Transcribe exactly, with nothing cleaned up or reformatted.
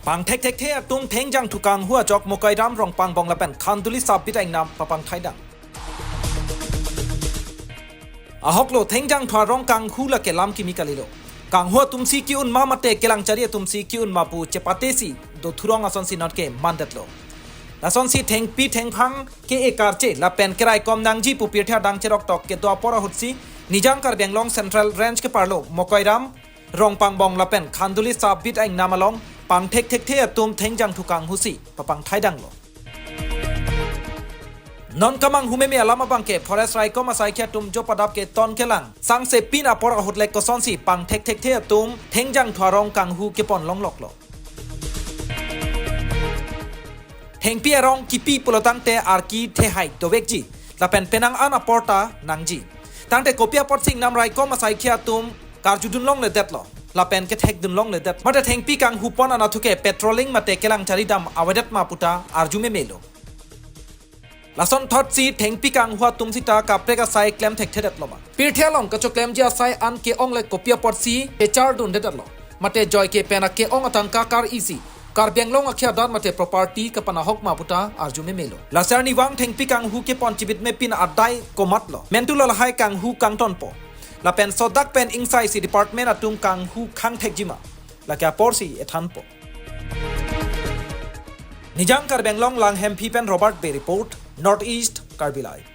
Pangthekthekthe atum thengjangthu kanghu ajok Mokoiram, Rongpangbong lapen Khanduli sub-beat aingnam papangthaidang. Ahoklo, thengjangthu arong kanghu lake lam kimi kalilo. Kanghu atumsi ki-un ma mate kelangchari atumsi ki-un ma pu chepatesi dothurong asonsi nonke mandetlo. Lasonsi thengpi thengphang ke-e karche lapen keraikom nangji pu pirthe adang cheroktok kedo apor ahutsi Nijang Karbi Anglong Central Range keparlo Mokoiram, Rongpangbong lapen Khanduli sub-beat aingnam along pangthekthekthe atum thengjangthu kanghusi papangthaidanglo. Non kamanghu meme alam abangke Forest raikom asaikhi atum jo padap keton kelang sangse pin apor ahut le kosonsi pangthekthekthe atum thengjangthu arong kanghu kepon longloklo. Thengpi arong kipi pulotangte arki thehai dovekji lapen penang an apor ta nangji. Tangte kopi apotsi ingnam raikom asaikhi atum karjudun longledetlo lapen kethekdun longledet? Mate thengpi kanghu pon anatthu ke patrolling mate kelangchari dam avedet ma puta arju memelo. Lason thotsi thengpi kanghu atum sita kaprek asai klemthekthedetlo ma? Pirthe along kachoklemji asai an ke-ong le kopi apotsi kechardundedetlo? Mate joike pen ake-ong atangka kar-isi Karbi Anglong akhei adat mate property kapanahok ma puta arju memelo. Lasi arnivang thengpi kanghu kepon chibitme pin adai komatlo? Mentulo lahai kanghu kangtonpo? Lapen sodak pen ingsaisi department atum kanghu khangthekji ma? Lake aporsi ethanpo. Nijang Karbi Anglong Langhemphi pen Robert Bey report, North East Karbi Live.